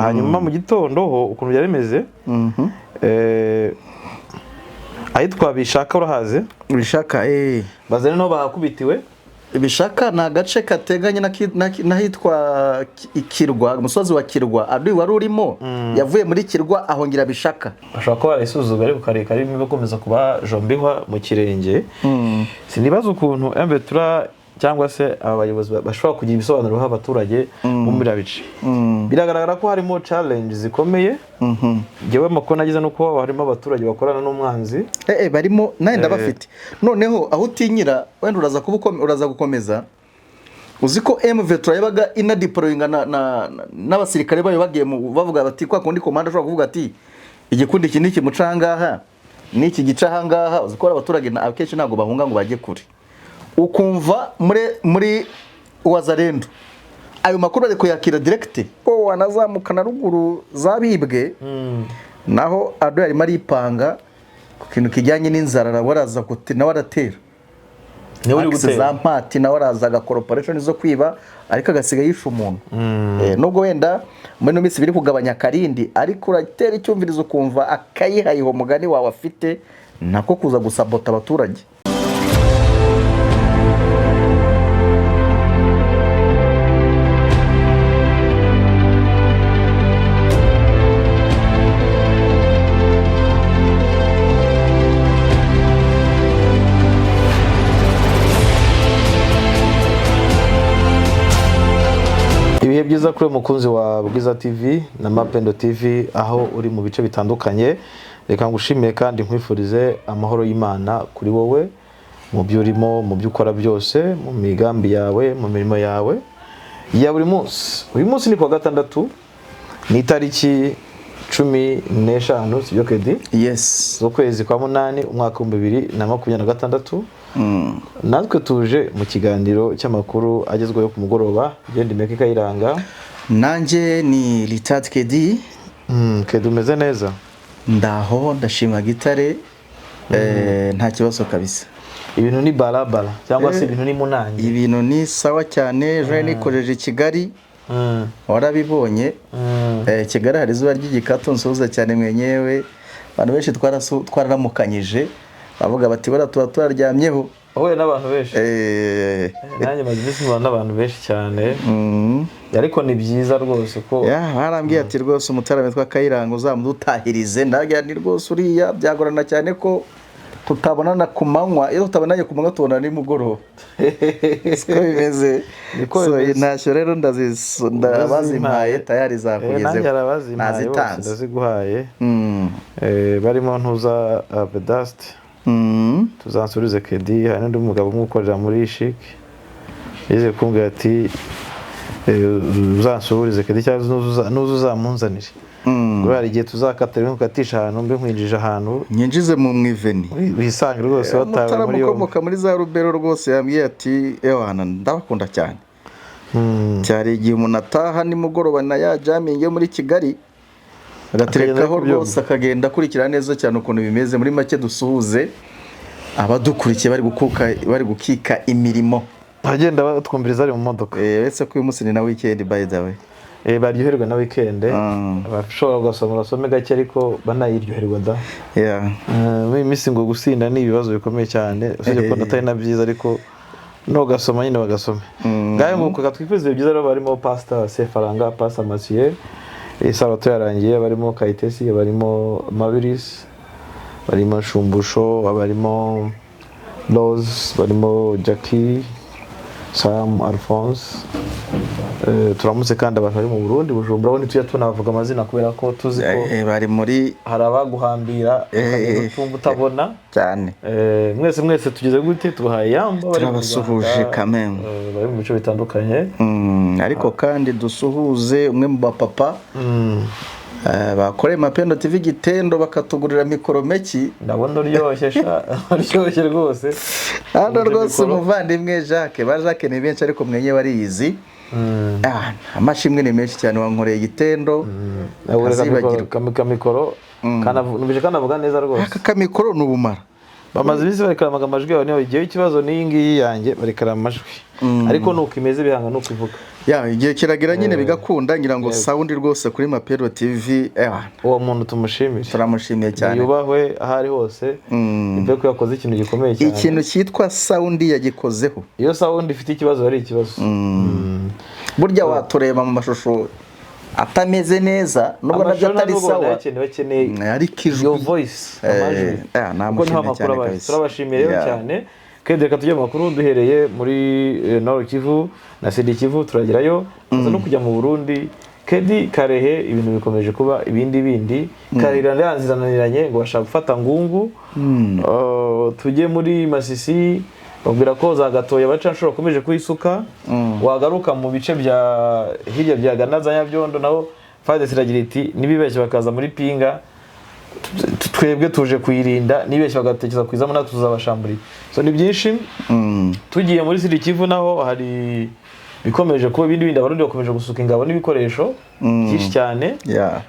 Hanyuma mu gitondo ho ukuntu byari bimeze, ahitwa Bishaka urahazi? Bishaka, eh. Bazane niho bahakubitiwe. Bishaka ni agace kateganye n'ahitwa Ikirwa, umusozi wa Kirwa. Adui wari urimo yavuye muri Kirwa ahongira Bishaka. Bashobora kuba barayisuzuguye, ariko kare karimo bakomeza kuba jombihwa mu kirenge. Sinibaza ukuntu M23 cyangwa se aba bayobozi bashobora kugira ibisobanuro baha abaturage bo muri bice. Biragaragara ko harimo challenge zikomeye. Njyewe amakuru nagize nuko harimo abaturage bakorana n'umwanzi. Barimo nawe ndabafite. Noneho aho utinyira wenda uraza kuba uraza gukomeza. Uzi ko M23 yabaga inadeployinga n'abasirikare bayo bagiye bavuga bati kwa kundi komanda ashobora kuvuga ati igikundi iki niki muca ahangaha n'iki gica ahangaha. Uzi ko abaturage akenshi ntabwo bahunga ngo bajye kure. Ukumva muri Wazalendo ayo makuru ari kuyakira direct ko wanazamuka na ruguru zabibwe. Naho Adui arimo aripanga ku kintu kijyanye n'inzara, waraza nawe aratera niwe uri Axe gutera za mpati, nawe araza agakora operation zo kwiba, ariko agasiga yishe umuntu. Nubwo wenda muri ino minsi biri kugabanya akarindi, ariko uratera icyumvirizo ukumva akayihayiho mugani wawe afite nako kuza gusabota abaturage. Ibihe byiza kuri mukunzi wa Bwiza TV na Mapendo TV aho uri mu bice bitandukanye. Reka ngushimire kandi nkwifurize amahoro y'Imana kuri wowe mu byo urimo, mu byo ukora byose, mu migambi yawe, mu mirimo yawe ya buri munsi. Uyu munsi ni kuwa gatandatu, ni itariki 15, sibyo Kedi? Yes. Z'ukwezi kwa 8 umwaka 2026. Natwe tuje mu kiganiro cy'amakuru agezweho ku mugoroba. Genda Imeke Kayiranga. Nanjye ni Richard Kedi. Kedi, umeze neza? Ndaho ndashima Gitare. Nta kibazo kabisa. Ibintu ni barabara cyangwa se ibintu ni munange? Ibintu ni sawa cyane. Ejo nikojeje i Kigali, warabibonye. Kigali hari izuba ry'igikatu, nsuhuza cyane mwenyewe. Abantu benshi twararamukanyije bavuga bati bora tuba turaryamyeho. Wahuye n'abantu benshi. Nanjye maze iminsi mpura n'abantu benshi cyane, ariko ni byiza rwose ko barambwiye ati rwose umutarame witwa Kayiranga uzamudutahirize. Ndagira ni rwose uriya byagorana cyane ko tutabonana ku manywa, iyo tutabonanye ku manywa tubonana nimugoroba. Siko bimeze. Niko bimeze. Ntashyo rero ndabazimpaye tayari zakugezeho. Nanjye arabazimpaye bose, Nazitanze. ndaziguhaye. Barimo ntuza Vedaste, tuzansurize Kedi. Hari n'undi mugabo umwe ukorera muri Chic yize kumbwira ati uzansubirize Kedi cyangwa nuza uzamunzanire. Kubera igihe tuzakata rimwe ukatisha ahantu mbe nkwinjije ahantu Nyinjize mu mwiveni. Wisange rwose watawe Umutara muri yombi. ukomoka muri za Rubero rwose yambwiye ati ewana ndabakunda cyane. Cyari igihe umuntu ataha nimugoroba na ya jamming yo muri Kigali agaterekaho rwose akagenda akurikira neza cyane ukuntu bimeze. Muri make dusuhuze abadukurikiye bari gukika imirimo, bagenda batwumviriza ari mu modoka. Uretse ko uyu munsi ni na weekend by the way. Baryoherwa na weekend, abashobora kugasoma basome gake ariko banayiryoherwa da. Muri iyi minsi ngo gusinda ni ibibazo bikomeye cyane, usibye ko atari na byiza, ariko nugasoma nyine bagasome. Ngahe nguko katwifuriza byiza rero. Barimo Pastor Sefaranga, Pastor Mathieu, isabato yarangiye, barimo Kayitesi, barimo Mabiris, barimo Shumbusho, barimo Rose, barimo Jackie, Sam, Alphonse. Turamutse kandi abantu bari mu Burundi, Bujumbura, bo ntitujya tunavuga amazina kubera ko tuzi ko Bari muri hari abaguhambira utumva utabona cyane. Mwese mwese tugeze gute, tubahaye yamba bari mu Turabasuhuje Rwanda, kameme. bari mu bice bitandukanye. Ariko kandi dusuhuze umwe mu bapapa bakoreye Mapendo TV gitendo bakatugurira mikoro meki. Ndabona uryoshye sha, uryoshye rwose. Hano Ugura rwose mikoro. Umuvandimwe Jacques, ba Jacques ni benshi ariko mwenye bariyizi. Amashimwe ni menshi cyane, wankoreye igitendo Nagura ntazibagirwa. kamikoro, numvise kanavuga neza rwose. Aka kamikoro ni ubumara. Bamaze iminsi barekaramaga amajwi yawe, niyo igihe ikibazo n'iyi ngiyi yanjye barekarama amajwi, ariko nuko imeze bihanga nuko ivuga. Ya, igihe kiragira nyine bigakunda, ngira ngo sound rwose kuri Mapero TV, Uwo muntu tumushimire. Turamushimiye cyane. Yubahwe aho ari hose, ibyo ko yakoze ikintu gikomeye cyane. Ikintu cyitwa sound yagikozeho. Iyo sound ifite ikibazo ari ikibazo. Burya watureba mu mashusho atameze neza, nubwo nabyo Amashusho atari nubwo sawa. Bakeneye Ariko ijwi, your voice, amajwi, kuko niho namushimiye amakuru cyane aba. kabisa. Turabashimiye rero cyane. Kandi reka tujye mu makuru, duhereye muri Nord Kivu na Sud Kivu, turagerayo, tuza no kujya mu Burundi. Kedi Karehe ibintu bikomeje kuba ibindi bindi. Karehe irananiranye ngo bashaka gufata Ngungu. Tujye muri Masisi, babwira ko za Gatoya abacanshuro bakomeje kuyisuka. Wagaruka mu bice bya hirya bya Gana za Nyabyondo, naho FARDC iragira iti nibibeshye bakaza muri Pinga, twebwe tuje kuyirinda, nibeshye bagatekereza kwizamo natwe tuzabashamburiye. So ni byinshi. Tugiye muri Sud Kivu naho hari bikomeje kuba ibindi bindi. Abarundi bakomeje gusuka ingabo n'ibikoresho byinshi cyane.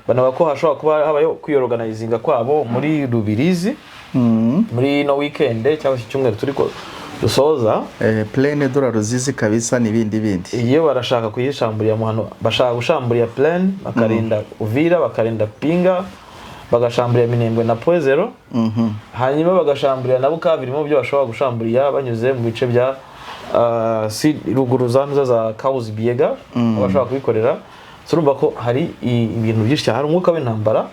Banavuga ko hashobora kuba habayeho kwiyorganizinga kwabo muri Rubirizi muri no weekend cyangwa se icyumweru turi ko dusoza. Plaine de la Ruzizi kabisa n'ibindi bindi. Iyo barashaka kuyishamburira mu hantu, bashaka gushamburira plaine, bakarinda Uvira, bakarinda Pinga, bagashamburira Minembwe na Point Zero, hanyuma bagashamburira na Bukavu. Irimo byo bashobora gushamburira banyuze mu bice bya si ruguru za ntuza za Kauzi Biega, aho bashobora kubikorera. So urumva ko hari ibintu byinshi cyane, hari umwuka w'intambara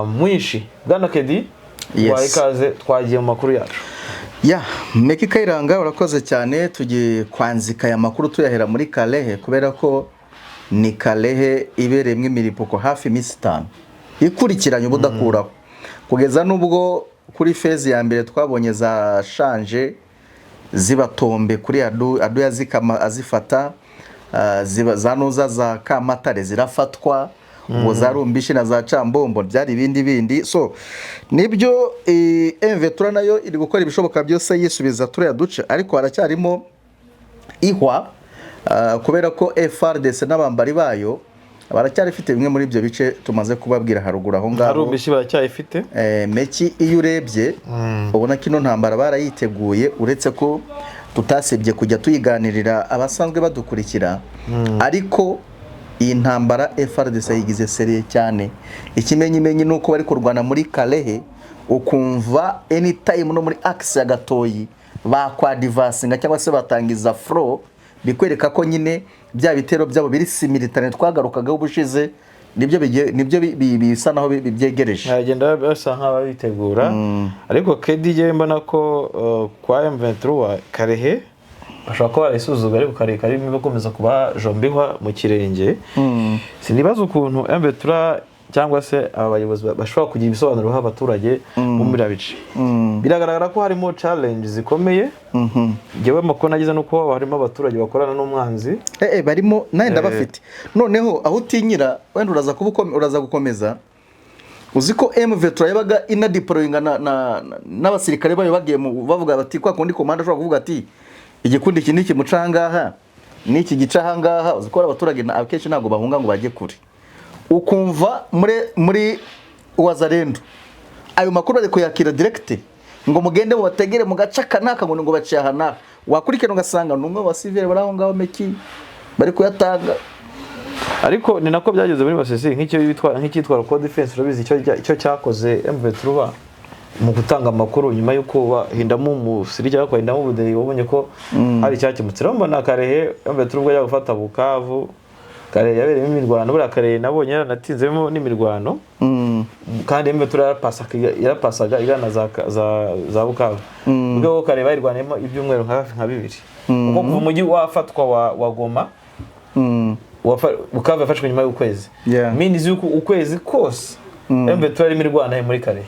mwinshi. Bwana Kedi, wahaye ikaze, twagiye mu makuru yacu. Ya, Meki Kayiranga, urakoze cyane. Tugiye kwanzika aya makuru tuyahera muri Kalehe, kubera ko ni Kalehe ibereyemo imiripuko hafi iminsi 5 ikurikiranye ubudakuraho, kugeza n'ubwo kuri phase ya mbere twabonye za shanje zibatombe kuri adu yazikama azifata, ziba za nuza za Kamatare zirafatwa, ubwo za Rumbishi na za Cambombo byari ibindi bindi. So nibyo, M23 nayo iri gukora ibishoboka byose yisubiza turiya duce, ariko haracyarimo ihwa, kubera ko FARDC n'abambari bayo baracyarifite bimwe muri ibyo bice tumaze kubabwira haruguru aho ngaho. Harumbishi baracyayifite. Meki, iyo urebye ubona ko ino ntambara barayiteguye, uretse ko tutasibye kujya tuyiganirira abasanzwe badukurikira, ariko iyi ntambara FARDC yigize sérieux cyane. Ikimenyimenyi ni uko bari kurwana muri Kalehe, ukumva anytime no muri axe ya Gatoyi bakwadvancinga cyangwa se batangiza front, bikwereka ko nyine bya bitero byabo biri simultané twagarukagaho ubushize nibyo nibyo bisa naho byegereje. Bagenda basa nk'ababitegura, ariko Kedi njyewe mbona ko kwa M23 Karehe bashobora kuba barayisuzuguye, ariko Karehe karimo bakomeza kuba jombihwa mu kirenge. Sinibaza ukuntu M23 cyangwa se aba bayobozi bashobora kugira ibisobanuro baha abaturage bo muri bice. Biragaragara ko harimo challenge zikomeye. Njyewe amakuru nagize nuko harimo abaturage bakorana n'umwanzi. Barimo nawe ndabafite. Noneho aho utinyira, wenda uraza kuba uraza gukomeza, uzi ko M23 yabaga inadeployinga n'abasirikare bayo bagiye bavuga bati kwa kundi komanda ashobora kuvuga ati igikundi iki n'iki muca ahangaha n'iki gica ahangaha. Uzi ko abaturage akenshi ntabwo bahunga ngo bajye kure, ukumva muri Wazalendo ayo makuru bari kuyakira direct, ngo mugende mubategere mu gace aka n'aka, ngo baciye aha n'aha. Wakurikirana ugasanga ni umwe mu basivile bari aho ngaho, Meki, bari kuyatanga. Ariko ni nako byageze muri Masisi, nk'icyo bitwa nk'icyitwa Code Defense, urabizi icyo cyakoze M23 mu gutanga amakuru nyuma y'uko bahindamo umusiri cyangwa bahindamo ubudeyi, wabonye ko hari icyakemutse. Rero mbona Karehe M23 ubwo yajya gufata Bukavu, Karehe yabereyemo imirwano. Buriya Karehe nabonye yaranatinzemo n'imirwano, kandi M23 yarapasaga igana za Bukavu. Ubwo bwo Karehe bayirwaniyemo ibyumweru nka hafi nka 2, kuko kuva umujyi wafatwa wa Goma, Bukavu yafashwe nyuma y'ukwezi. Means yuko ukwezi kose M23 yarimo irwana muri Karehe.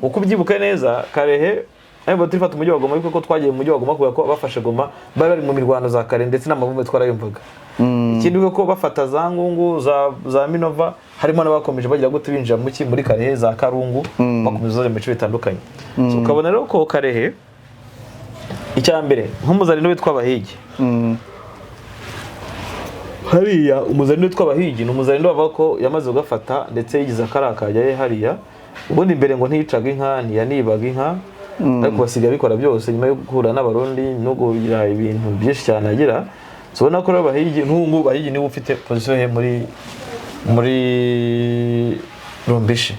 Uko ubyibuka neza, Karehe M23 ifata umujyi wa Goma, ariko ko twagiye mu mujyi wa Goma kubera ko bafashe Goma bari bari mu mirwano za Karehe, ndetse n'amabombe twarayumvaga. Ikindi ko bafata za Ngungu, za Minova, harimo n'abakomeje bagira gute binjira muri Karehe za Karungu, bakomeza bajya mu bice bitandukanye. So ukabona rero ko Karehe icya mbere nk'umuzarendo witwa Bahigi, hariya umuzarendo witwa Bahigi ni umuzarendo bavuga ko yamaze kugafata, ndetse yigize akarakajya ye hariya. Ubundi mbere ngo ntiyicaga inka, ntiyanibaga inka, ariko basigaye bikora byose nyuma yo guhura n'Abarundi no kugira ibintu byinshi cyane agira. So ubona ko rero Bahigi n'ubu, Bahigi niwe ufite position he muri Rumbishi.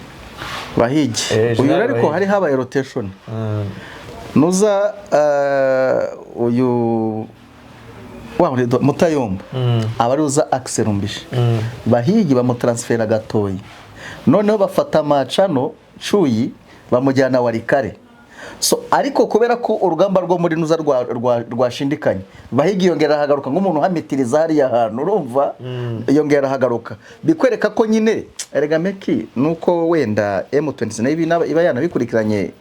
Bahigi uyu General ariko Bahigi. Hari habaye rotation nuza uyu wa Mutayomba aba ari uza Axel Rumbishi, Bahigi bamutransfera gatoyi, noneho bafata Macano Cuyi bamujyana Walikale. So ariko kubera ko urugamba rwo muri nuza rwashindikanye, Bahigi yongera ahagaruka nk'umuntu uhamitiriza hariya hantu, urumva, yongera ahagaruka, bikwereka ko nyine erega meki nuko wenda M29 nayo iba yanabikurikiranye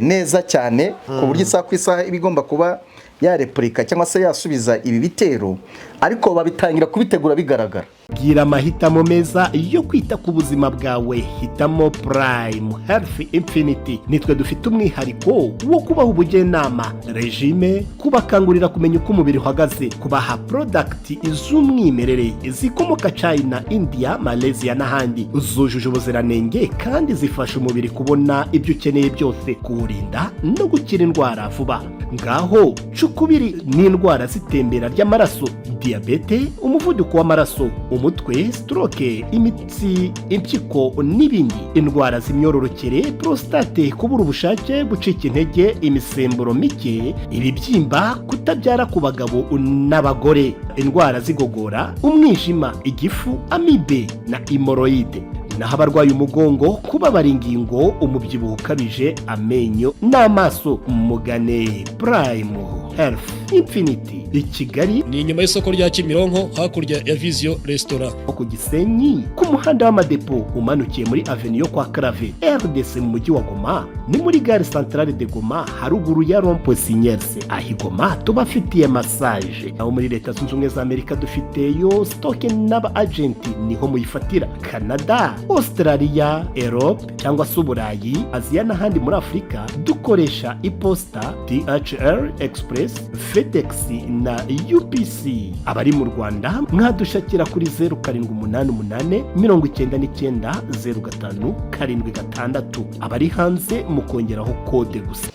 neza cyane, ku buryo isaha ku isaha iba igomba kuba yarepurika cyangwa se yasubiza ibi bitero, ariko babitangira kubitegura bigaragara. Gira amahitamo meza yo kwita ku buzima bwawe. Hitamo Prime Health Infinity. Nitwe dufite umwihariko wo kubaha ubujyanama, régime, kubakangurira kumenya uko umubiri uhagaze, kubaha product z'umwimerere zikomoka China, India, Malaysia n'ahandi, zujuje ubuziranenge kandi zifasha umubiri kubona ibyo ukeneye byose, kuwurinda no gukira indwara vuba. Ngaho cukubiri n'indwara z'itembera ry'amaraso, diyabete, umuvuduko w'amaraso, umutwe, stroke, imitsi, impyiko n'ibindi, indwara z'imyororokere, prostate, kubura ubushake, gucika intege, imisemburo mike, ibibyimba, kutabyara ku bagabo n'abagore, indwara z'igogora, umwijima, igifu, amibe na hémorroïdes. Naho abarwaye umugongo, kubabara ingingo, umubyibuho ukabije, amenyo n'amaso, mugane Prime Health Infinity i Kigali. Ni inyuma y'isoko rya Kimironko, hakurya ya Vision Restaurant. Ku Gisenyi, ku muhanda w'Amadepo umanukiye muri avenue yo kwa Clave RDC. Mu mujyi wa Goma ni muri gare centrale de Goma, haruguru ya rond-point Sinyerse. Aho i Goma tubafitiye massage. Aho muri Leta Zunze Ubumwe za Amerika dufiteyo stock n'aba agent, niho muyifatira. Canada, Australia, Europe cyangwa se Uburayi, Aziya n'ahandi muri Afurika dukoresha iposita, DHL Express, FedEx na UPC. Abari mu Rwanda mwadushakira kuri 0788 99 05 76. Abari hanze mukongeraho kode gusa.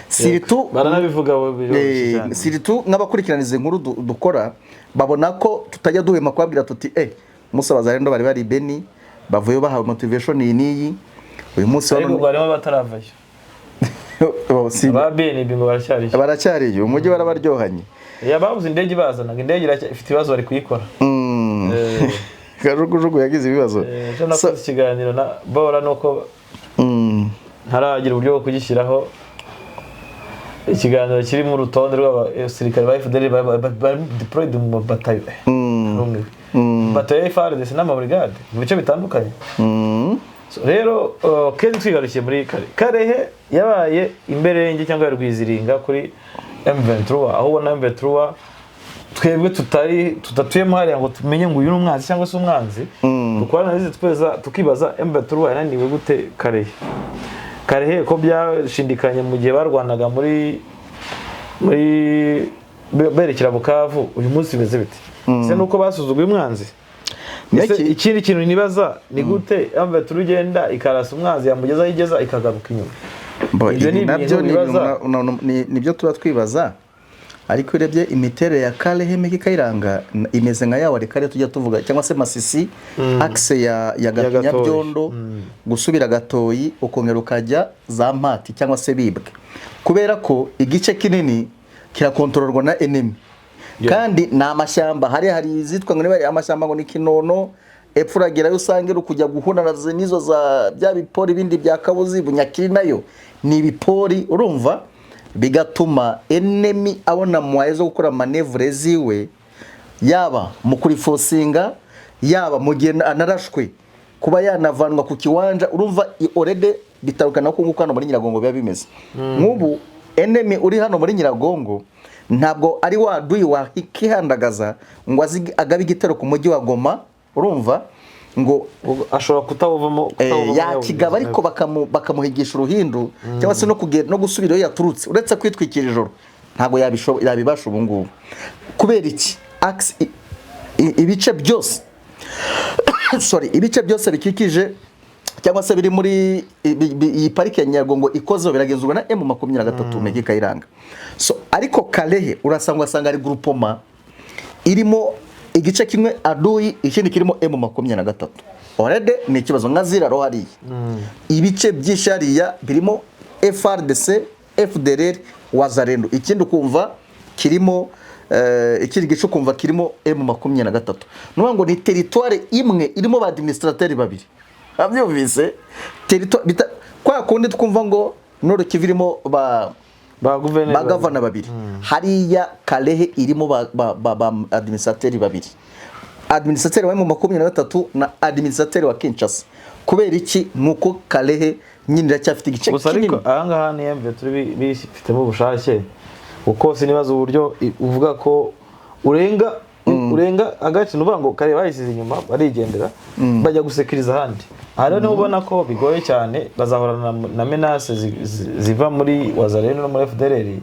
Surtout Baranabivuga bo, biroroshye cyane. Surtout nk'abakurikirana izi nkuru dukora babona ko tutajya duhema kubabwira tuti musa bazarendo bari Beni, bavuyeyo bahawe motivation iyi n'iyi uyu munsi wa Ariko none. ngo harimo abataravayo. Oh, Aba BNB ngo baracyariyo. Baracyariyo, umujyi warabaryohanye. Ya, babuze indege ibazanaga, indege ifite ibibazo, bari kuyikora. Kajugujugu yagize ibibazo. Ejo nakoze ikiganiro na Bora, nuko ntaragira uburyo bwo kugishyiraho, ikiganiro kirimo urutonde rw'abasirikare ba FDLR bari deployed mu batayo. Rumiwe. Batayo ya FARDC n'amabrigade mu bice bitandukanye. So, rero kenshi twigarukiye muri Kare, Karehe yabaye imberenge cyangwa ya Rwiziringa kuri M23, aho ubona M23 twebwe tutari tudatuyemo hariya ngo tumenye ngo uyu ni umwanzi cyangwa se umwanzi, dukora analyse tweza tukibaza M23 yananiwe gute Karehe. Karehe ko byashindikanye mu gihe barwanaga muri berekera Bukavu, uyu munsi bimeze bite? Ese nuko basuzuguye umwanzi? Ese ikindi kintu nibaza ni gute M23 igenda ikarasa umwanzi, yamugeza aho igeza ikagaruka inyuma? Bo, Ibyo ibi ni nabyo ibintu ni ibintu bibaza. nibyo tuba twibaza. Ariko urebye imiterere ya Kalehe, Meki Kayiranga, imeze nka ya Walikale tujya tuvuga, cyangwa se Masisi, axe ya Gatoyi. Nyabyondo gusubira Gatoyi, ukongera ukajya za Mpati cyangwa se Bibwe, kubera ko igice kinini kirakontororwa na enemy kandi ni amashyamba. Hari izitwa ngo niba ari amashyamba, ngo ni Kinono, epfo uragerayo usanga uri kujya guhura n'izo za bya bipori bindi bya Kabuzi Bunyakiri, nayo ni ibipori, urumva, bigatuma enemy abona moyens zo gukora manœuvres ziwe, yaba mu kurifosinga, yaba mu gihe anarashwe kuba yanavanwa ku kiwanja. Urumva, already bitandukana ko nguko hano muri Nyiragongo biba bimeze. Nk'ubu enemy uri hano muri Nyiragongo ntabwo ari wa duyi wakihandagaza ngo azi agabe igitero ku mujyi wa Goma, urumva ngo Ashobora kutawuvamo, kutawuvamo. Yakigaba ariko bakamuhigisha uruhindu cyangwa se no gusubira iyo yaturutse, uretse kwitwikira ijoro ntabwo yabibasha ubu ngubu. Kubera iki? Ibice byose, sorry, ibice byose bikikije Cyangwa se biri muri iyi parike ya Nyiragongo ikozeho, biragenzurwa na M23, Meki Kayiranga. So ariko Kalehe urasanga, ugasanga ari groupement irimo igice kimwe adui, ikindi kirimo M23. Already ni ikibazo. Nka Ziraro hariya, ibice byinshi hariya birimo FARDC, FDLR, Wazalendo, ikindi ukumva kirimo ikindi gice ukumva kirimo M23. Nuvuga ngo ni territoire imwe irimo ba administrateur babiri. Abyumvise territoire kwa kundi twumva ngo Nord Kivu irimo ba Ba guverineri. Ba gavana babiri, hariya Kalehe irimo ba administrateur babiri, administrateur wa M23 na administrateur wa Kinshasa. Kubera iki? Nuko Kalehe nyine iracyafite igice Gusa ariko kinini. Ahangaha ni M23 bifitemo ubushake, kuko sinibaza uburyo uvuga ko urenga agace, nuvuga ngo kare bayisize inyuma barigendera, bajya gusekiriza ahandi. Aha rero niho ubona ko bigoye cyane, bazahorana na menace ziva muri Wazalendo no muri FDLR,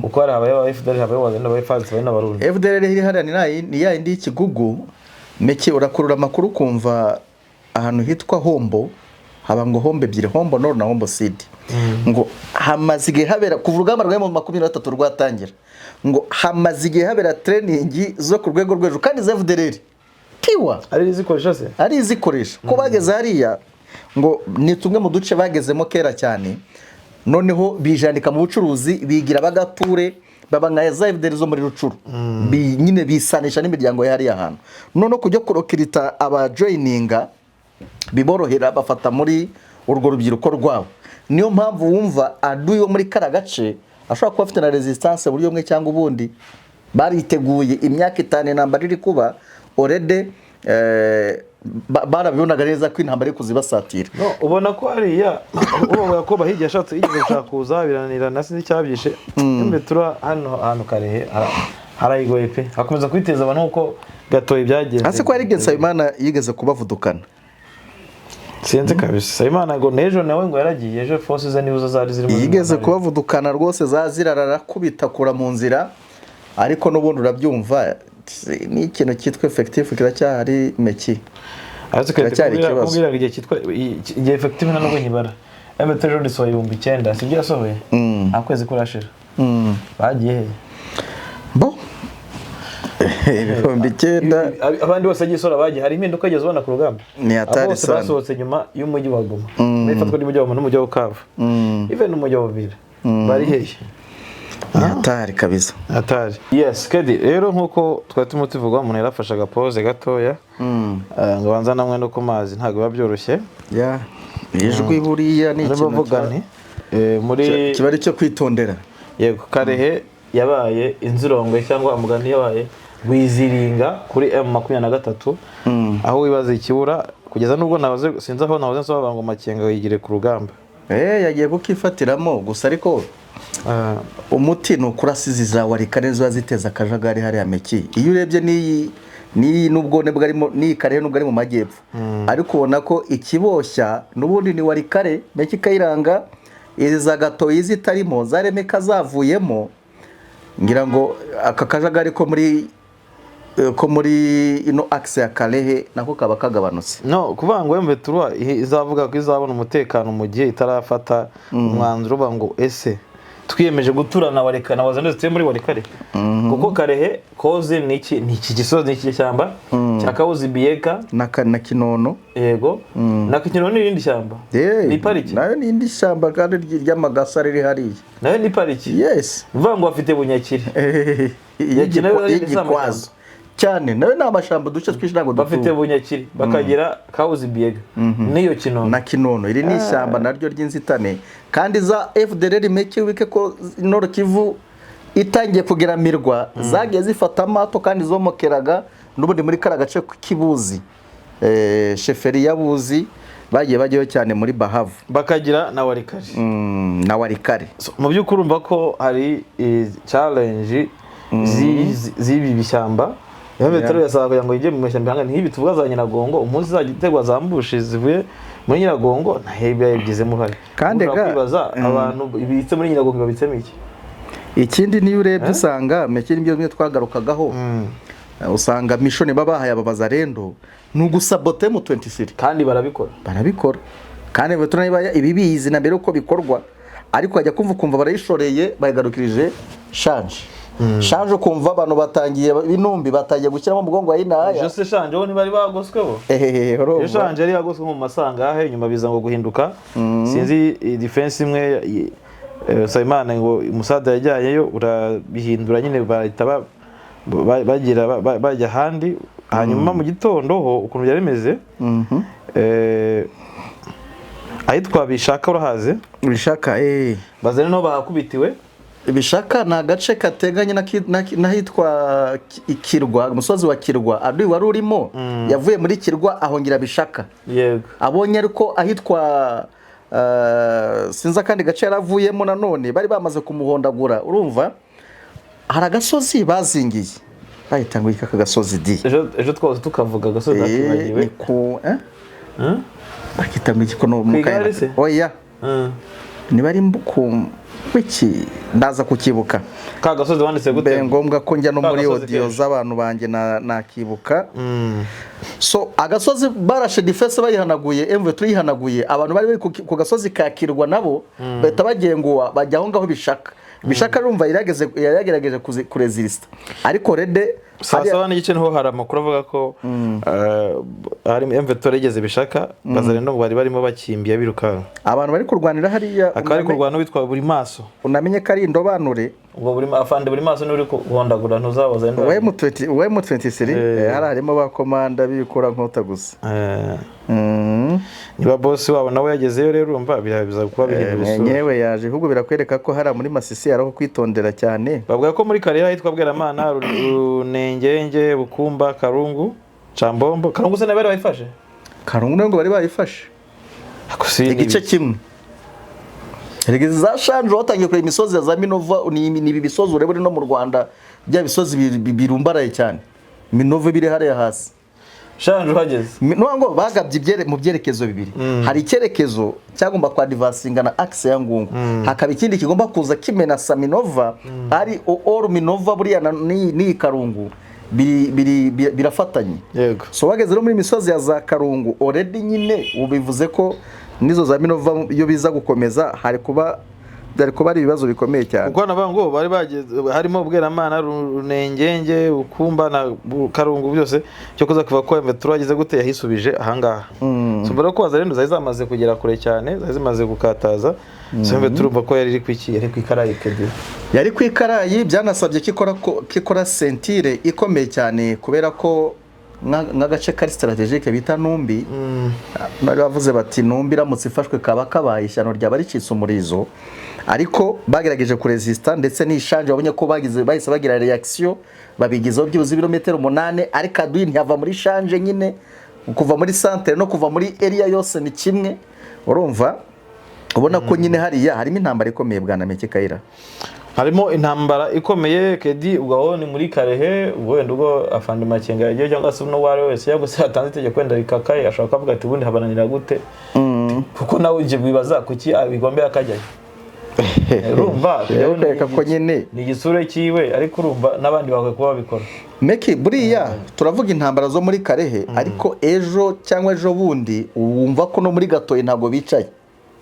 kuko hari habaye aba FDLR, habaye Wazalendo, habaye FARDC, habaye n'Abarundi. FDLR iri hariya ni ya yindi y'ikigugu. Meke, urakurura amakuru ukumva ahantu hitwa Hombo, haba ngo Hombo ebyiri, Hombo Nord na Hombo Sud, ngo hamaze igihe habera, kuva urugamba rwa M23 rwatangira, ngo hamaze igihe habera training zo ku rwego rwo hejuru kandi za FDLR piwa. Ari izikoresha se? Ari izikoresha, ko bageze hariya ngo ni tumwe mu duce bagezemo kera cyane, noneho bijandika mu bucuruzi, bigira bagature, baba nka za FDL zo muri Rucuru. Nyine bisanisha n'imiryango ya hariya hantu, noneho kujya kurecruita abajoininga biborohera, bafata muri urwo rubyiruko rwabo. Niyo mpamvu wumva aduyi wo muri kara gace ashobora kuba afite na resistance buryo bumwe cyangwa ubundi. Bariteguye imyaka 5 intambara iri kuba, already barabibonaga neza ko intambara iri kuzibasatira. No, ubona ko hariya ubu ko bahigi yashatse, yigeze gushaka kuza birananirana, sinzi icyabyishe. M23 hano ahantu Karehe harayigoye pe, hakomeza kwiteza abantu nkuko gatoyi byagenze. Hasi ko hari Nsabimana yigeze kubavudukana. Sinzi kabisa. Nsabimana ngo n'ejo nawe ngo yaragiye ejo, force ze nizo zari zirimo. Yigeze kubavudukana rwose, za zirarara kubitakura mu nzira, ariko n'ubundi urabyumva ni ikintu cyitwa effectif kiracyahari, Meki. Ariko Kiracyari ikibazo. Kubwira ngo igihe cyitwa igihe effective nta nubwo nkibara. M23 ejo risohoye 9000, sibyo yasohoye? Nta kwezi kurashira. Bagiye he? Bo 9000. Abandi bose agiye isora bagiye, hari impinduka igeze ubona ku rugamba? Ni hatari Abo bose sana. Basohotse nyuma y'umujyi wa Goma, n'ifatwa ry'umujyi wa Goma n'umujyi wa Bukavu, even n'umujyi wa Uvira, bari hehe? Ni hatari kabisa. Hatari. Yes, kedi rero nk'uko twari turimo tuvuga, umuntu yarafashe agapoze gatoya, ngo abanze namwe no ku mazi, ntabwo biba byoroshye. Ya, ijwi buriya ni Arimo ikintu avuga nti muri kiba ari icyo kwitondera. Yego, Karehe yabaye inzirongwe, cyangwa umugani yabaye rwiziringa kuri M23, aho wibaza ikibura kugeza nubwo nahoze sinzi aho nahoze nsobanura ngo Makenga yigire ku rugamba. Yagiye kukifatiramo gusa, ariko umuti ni ukurasizi za Walikale ziba ziteza akajagari hariya, Meki. Iyo urebye n'iyi nubwo nibwo arimo, n'iyi Kalehe nubwo ari mu majyepfo, ariko ubona ko ikiboshya n'ubundi ni Walikale, Meki Kayiranga. Izi za Gatoyi zitarimo, za Remeka zavuyemo, ngira ngo aka kajagari ko muri ino axe ya Kalehe nako kaba kagabanutse. No kuvuga ngo M23 izavuga ko izabona umutekano mu gihe itarafata umwanzuro uvuga ngo ese twiyemeje guturana Walikale na Wazalendo zituye muri Walikale, kuko Karehe koze ni iki gisozi, ni iki shyamba cya Kahuzi Biega. Na Kinono. Yego, na Kinono ni irindi shyamba. Ni pariki. Nayo ni indi shyamba kandi ry'amagasa riri hariya. Nayo ni pariki. Yes. Uvuga ngo bafite Bunyakiri. Nayo ni y'igikwazo cyane, nayo ni amashyamba, uduce twinshi ntabwo bafite dutuwe. Bunyakiri, bakagira Kahuzi Biega n'iyo Kinono. Na Kinono, iri ni ishyamba naryo ry'inzitane, kandi za FDLR, Meki, wike ko Nord Kivu itangiye kugeramirwa, zagiye zifata amato kandi zomokeraga n'ubundi muri kara gace k'ibuzi, chefferie ya Buzi, bagiye bajyayo cyane muri Bahavu. Bakagira na Walikale. Na Walikale. So, mu by'ukuri urumva ko hari challenge z'ibi bishyamba. M23 yasaba kugira ngo ijye mu mashyamba ihangane nk'ibi tuvuga za Nyiragongo, umunsi izajya itegwa za ambush zivuye muri Nyiragongo, ntaho yabigizemo uruhare. Kandi Ushobora kwibaza abantu ibitse muri Nyiragongo babitsemo iki? Ikindi niyo urebye usanga, Meki, nibyo bimwe twagarukagaho, usanga mission baba bahaye aba Bazarendo ni ugusabota M23. Kandi barabikora. Barabikora. Kandi M23 niba ibibizi na mbere uko bikorwa, ariko bajya kumva ukumva barayishoreye, bayigarukirije Shanje. Shanje ukumva abantu batangiye intumbi, batangiye gushyiramo umugongo wa Inaya. Jose Shanje bo ntibari bagoswe bo. Ehehe, urumva. Iyo Shanje yari yagoswe nko mu masangahe, nyuma biza ngo guhinduka, sinzi defense imwe Nsabimana ngo umusada yajyanyeyo urabihindura nyine, bahita bagira bajya ahandi. Hanyuma mu gitondo ho ukuntu byari bimeze, ahitwa Bishaka urahazi? Bishaka. Bazane niho bahakubitiwe. Bishaka ni agace kateganye n'ahitwa Kirwa, umusozi wa Kirwa. Adui wari urimo yavuye muri Kirwa ahongira Bishaka. Abonye ariko ahitwa sinzi akandi gace yaravuyemo nanone bari bamaze kumuhondagura. Urumva hari agasozi bazingiye bahita ngo aka gasozi di Ejo twose tukavuga agasozi akibagiwe. Ni ku bakita ngo iki ko no mu Igare se? Oya. Niba ari ku wiki ndaza kukibuka. Ka gasozi wanditse gute? Mbe ngombwa ko njya no Ka muri gasozi audio kenshi. z'abantu banjye nakibuka. So agasozi barashe defense bayihanaguye, M23 yihanaguye, abantu bari bari ku gasozi ka Kirwa nabo bahita bagenguwa bajya aho ngaho Bishaka. Bishaka urumva yaragerageje kuresista, ariko rede Saa 7:30 niho hari amakuru avuga ko hari M23 yigeze Bishaka, bazarendo ngo bari barimo bakimbye birukanka. Abantu bari kurwanira hariya Akaba ari kurwana n'uwitwa Buri Maso. Unamenye ko ari indobanure. Ubwo buri afande Buri Maso niwe uri guhondagura ntuzabaza. Uwa M20, uwa M23, hari harimo ba komanda b'ibikura nkota gusa. Niba boss wabo nawe yagezeyo rero, urumva biza kuba bihindura isura. Nyewe yaje ahubwo birakwereka ko hari muri Masisi hari aho kwitondera cyane. Bavuga ko muri Karera ahitwa Bweramana, Runengenge, Bukumba, Karungu, Cambombo. Karungu se nabari bayifashe? Karungu ngo bari bayifashe Ako si ni igice kimwe. Erega za Shanje watangiye kureba imisozi ya za Minova, ni ibi bisozi ureba uri no mu Rwanda, bya bisozi birumbaraye cyane, Minova biri hariya hasi. Shanje uhageze. Nuvuga ngo bagabye mu byerekezo bibiri. Hari icyerekezo cyagomba kwa advancinga na axe ya Ngungu, hakaba ikindi kigomba kuza kimenasa Minova. Ari or Minova buriya n'iyi Karungu birafatanye. So wageze no muri misozi ya za Karungu already nyine ubivuze ko nizo za Minova iyo biza gukomeza hari kuba byari kuba ari ibibazo bikomeye cyane. Kuko navuga ngo bari bageze harimo Bweramana, Runengenge, Bukumba na Karungu byose, cyo kuza kuva ko M23 ageze gute yahisubije ahangaha. So mbere ko wazarendo zari zamaze kugera kure cyane, zari zimaze gukataza. So M23 urumva ko yari iri kwiki, yari kwikarayi kedi. Yari kwikarayi, byanasabye ko ikora sentire ikomeye cyane, kubera ko nk'agace kari strategique bita Numbi, bari bavuze bati Numbi iramutse ifashwe kaba kabaye ishyano ryaba ricitse umurizo. Ariko bagerageje kuresista, ndetse n'ishanje babonye ko bagize bahise bagira reaction babigizeho byibuze ibirometero 8, ariko adui ntiyava muri Shanje nyine, kuva muri centre no kuva muri area yose ni kimwe. Urumva ubona ko nyine hariya harimo intambara ikomeye bwana Meke Kayira. Harimo intambara ikomeye kedi. Ubwo aho ni muri Karehe, ubwo wenda ubwo afande Makenga yagiye cyangwa se n'uwo ari we wese cyangwa se atanze itegeko wenda rikakaye, ashobora kuvuga ati ubundi habananira gute, kuko nawe uje wibaza kuki abigombe akajyayo. Urumva Birakwereka ko nyine ni igisure cyiwe, ariko urumva n'abandi bakwiye kuba babikora. Meki buriya turavuga intambara zo muri Karehe, ariko ejo cyangwa ejo bundi wumva ko no muri Gatoyi ntabwo bicaye,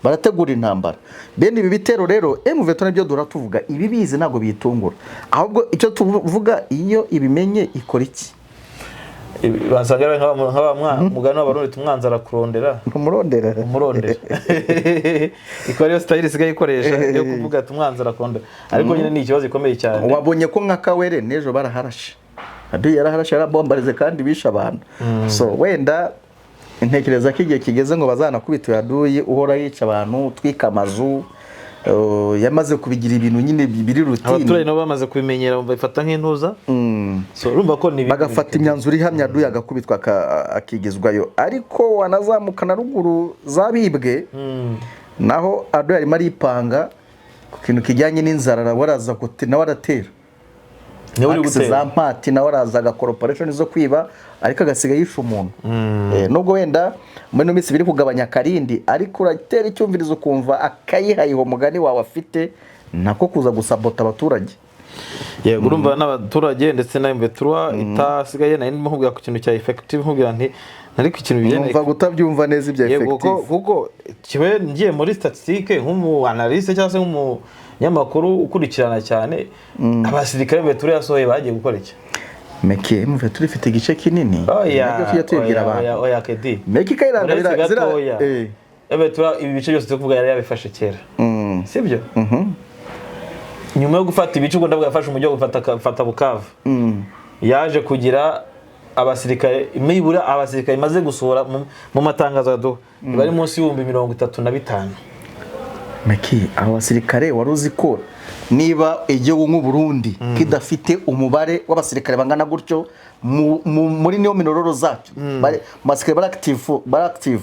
barategura intambara. Bene ibi bitero rero M23 nibyo duhora tuvuga, ibi bizi ntabwo biyitungura, ahubwo icyo tuvuga iyo ibimenye ikora iki. Basanga ari nk'aba mugani w'Abarundi tumwanza arakurondera. Umurondera. Umurondera. Ikaba ariyo style isigaye ikoresha yo kuvuga tumwanza arakurondera, ariko nyine ni ikibazo gikomeye cyane. Wabonye ko nka Kawere n'ejo baraharashe, Adui yaraharashe, yarabombarize kandi bishe abantu. So wenda ntekereza ko igihe kigeze ngo bazanakubita Adui uhora yica abantu, utwika amazu, yamaze kubigira ibintu nyine biri routine. Abaturage nabo bamaze kubimenyera bifata nk'intuza. So urumva ko ni bagafata imyanzuro ihamya, Adui agakubitwa akigizwayo. Ariko wanazamuka na ruguru zabibwe, naho Adui arimo aripanga ku kintu kijyanye n'inzara, waraza nawe aratera za mpati, nawe araza agakora operation zo kwiba, ariko agasiga yishe umuntu. Nubwo wenda muri ino minsi biri kugabanya akarindi, ariko uratera icyumvirizo ukumva akayihayiho mugani wawe afite nako kuza gusabota abaturage. Yego, urumva n'abaturage ndetse na M23 itasigaye. Nari ndimo nkubwira ku kintu cya effective, nkubwira nti Ariko ikintu bijyanye Numva kutabyumva neza ibya Yego, kuko effectif. Kuko kibe ngiye muri statistique nk'umu analyste cyangwa se nk'umunyamakuru ukurikirana cyane, abasirikare M23 yasohoye bagiye gukora iki? Meki, M23 ifite igice kinini. Oya. Nabyo tujya tubibwira Oya. abantu. Oya, oya, kedi. Meki Kayiranga Uretse gatoya. M23 ibi bice byose turi kuvuga yari yabifashe kera, sibyo? Nyuma yo gufata ibice, ubwo ndavuga yafashe umujyi wo gufata Bukavu, yaje kugira abasirikare, nibura abasirikare imaze gusohora mu matangazo aduha bari munsi y'35,000. Meki, abo basirikare wari uzi ko niba igihugu nk'u Burundi kidafite umubare w'abasirikare bangana gutyo muri niyo minororo zacyo, mu basirikare bari active,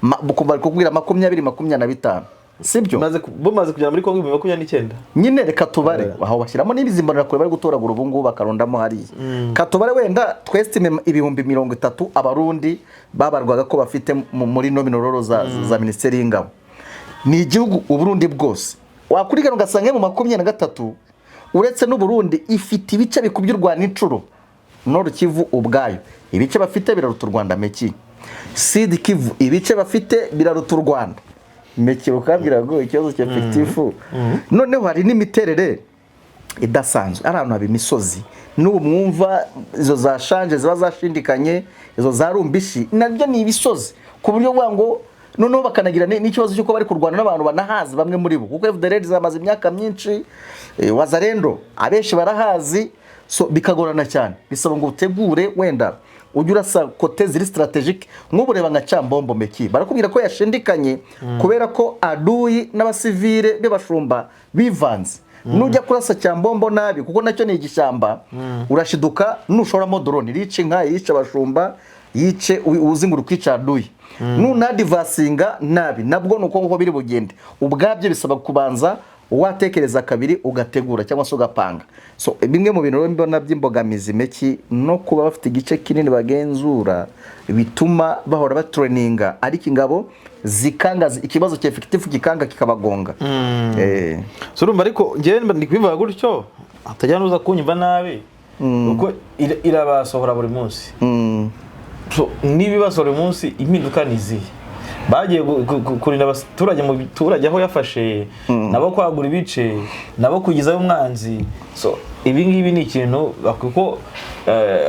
bari kukubwira 20, 25, sibyo? Bamaze kugera muri Kongo 2029. Nyine reka tubare aho bashyiramo n'izi mbonerakure bari gutoragura ubu ngubu bakarundamo hariya, katubare wenda twesitime 30,000 Abarundi babarwaga ko bafite muri no minororo za minisiteri y'ingabo. Ni igihugu Uburundi bwose wakurikirana ugasanga mu 23, uretse n'Uburundi ifite ibice bikubye u Rwanda inshuro. Nord Kivu ubwayo ibice bafite biraruta u Rwanda, Meki. Sud Kivu ibice bafite biraruta u Rwanda, Meki. Ukabwira ngo ikibazo cya effectif. Noneho hari n'imiterere idasanzwe, ari ahantu haba imisozi n'ubu mwumva izo za Shanje ziba zashindikanye, izo za Rumbishi nabyo ni ibisozi, ku buryo buvuga ngo noneho bakanagira n'ikibazo cy'uko bari kurwana n'abantu banahazi bamwe muri bo, kuko FDLR zamaze imyaka myinshi, Wazalendo abenshi barahazi. So bikagorana cyane, bisaba ngo utegure, wenda ujye urasa côté ziri stratégique. Nk'ubu reba nka Cyambombo, Meki, barakubwira ko yashindikanye kubera ko aduyi n'abasivile b'abashumba bivanze. Nujya kurasa Cyambombo nabi, kuko nacyo ni igishyamba, urashiduka nushoramo drone yice inka, yice abashumba, yice uzi ngo uri kwica aduyi. Nunadivasinga nabi nabwo ni uko nguko biri bugende. Ubwabyo bisaba kubanza watekereza kabiri, ugategura cyangwa se ugapanga. So bimwe mu bintu rero mbona by'imbogamizi, Meki, no kuba bafite igice kinini bagenzura bituma bahora batraininga, ariko ingabo zikanga, ikibazo cya effectif gikanga kikabagonga. So urumva, ariko njyewe ndi kubivuga gutyo hatajya nuza kunyumva nabi, kuko irabasohora buri munsi. So, niba ibasohora buri munsi, impinduka ni izihe? Bagiye kurinda abaturage mu biturage aho yafashe, nabo kwagura ibice, nabo kugizayo umwanzi. So ibi ngibi ni ikintu kuko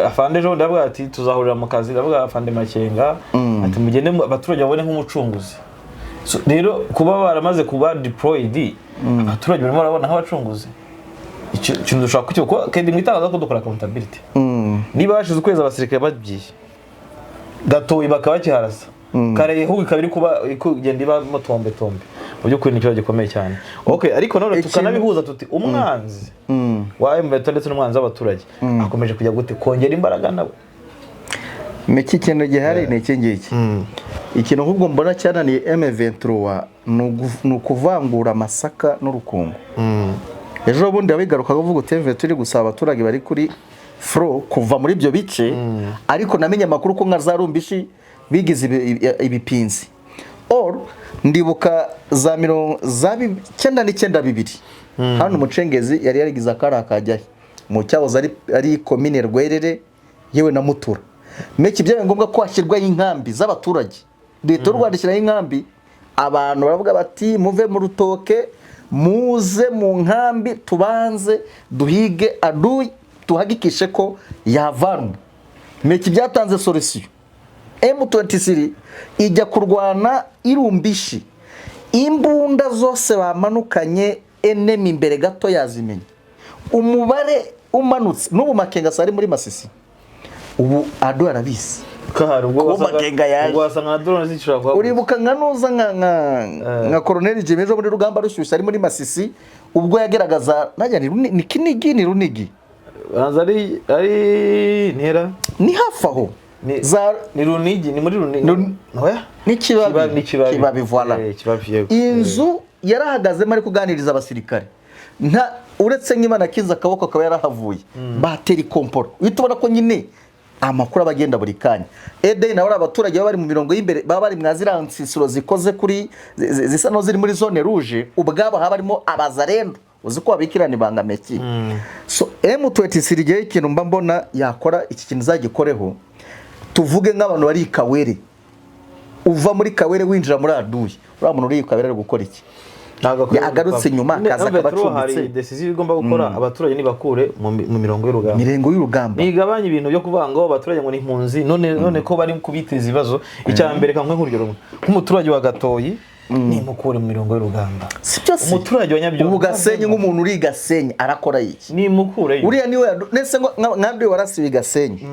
afande ejo bundi aravuga ati tuzahurira mu kazi, ndavuga afande Makenga ati mugende abaturage babone nk'umucunguzi. So, rero kuba baramaze kuba deployed, abaturage barimo barabona nk'abacunguzi. Icyo kintu dushobora kucyo kuko kandi mu itangazamakuru dukora accountability. Niba hashize ukwezi abasirikare bagiye gatoyi bakaba bakiharasa kare, ahubwo ikaba iri kuba iri kugenda iba tombe tombe, mu by'ukuri ni ikibazo gikomeye cyane. Okay, ariko none tukanabihuza tuti umwanzi wa M23 ndetse n'umwanzi w'abaturage akomeje kujya gute kongera imbaraga nawe. Meki, ikintu gihari ni iki ngiki. Ikintu ahubwo mbona cyananiye M23 ni ukuvangura amasaka n'urukungu. Ejo bundi wabigarukaga uvuga uti M23 iri gusaba abaturage bari kuri front kuva muri ibyo bice, ariko namenye amakuru ko nka za Rumbishi bigize ibipinzi. Or ndibuka za mirongo za 99 2 hano umucengezi yari yarigize akari akajyahe mu cyahoze ari komine Rwerere yewe na Mutura. Meki, byabaye ngombwa ko hashyirwaho inkambi z'abaturage, Leta y'u Rwanda ishyiraho inkambi, abantu baravuga bati muve mu rutoke muze mu nkambi, tubanze duhige aduyi, tuhagikishe ko yavanwa. Meki, byatanze solution. M23 ijya kurwana irumbishi, imbunda zose bamanukanye enemy imbere gato yazimenya umubare umanutse. N'ubu Makenga ari muri Masisi, ubu ado arabizi. Kahari ubwo Kuba wasanga Makenga yaje. Ubwo wasanga na drone zishobora kuhaguruka. Uribuka nka nuza nka Colonel Jimmy ejo muri rugamba rushyushye ari muri Masisi, ubwo yageragaza najya ni Kinigi, ni Runigi. Banza ari ntera. Ni hafi aho. Ni za ni Runigi, ni muri Runigi. Oya. Ni Kibabi. Ni Kibabi. Kibabi, voilà. Kibabi, yego. Inzu yarahagazemo ari kuganiriza abasirikare, nta uretse nk'Imana akiza akaboko akaba yarahavuye, batera ikomporo, uhita ubona ko nyine amakuru aba agenda buri kanya. Ede nawe ari abaturage baba bari mu mirongo y'imbere, baba bari mwa ziriya nsisiro zikoze kuri zisa n'aho ziri muri zone rouge, ubwabo haba harimo abazarendo, uzi ko babikirana ibanga, Meki. So M23 igihe ikintu mba mbona yakora, iki kintu izagikoreho. Tuvuge nk'abantu bari i Kawere, uva muri Kawere winjira muri Aduyi, uriya muntu uri i Kawere ari gukora iki? Ntabwo akwiye Yagarutse gupfa. inyuma, Nyine, akaza M23 akaba acumbitse. Hari decision igomba gukora, abaturage nibakure mu mirongo y'urugamba. Mirengo y'urugamba. Nigabanye ibintu byo kuvuga ngo abaturage ngo ni impunzi, none ko bari kubiteza ibibazo. Icya mbere, kamwe nk'urugero rumwe, nk'umuturage wa Gatoyi nimukure mu mirongo y'urugamba. Si byo se? Umuturage wa Nyabyondo. Ubu Gasenyi, nk'umuntu uri i Gasenyi arakora iki? Nimukureyo. Uriya niwe nese ngo nka Aduyi warasiwe i Gasenyi,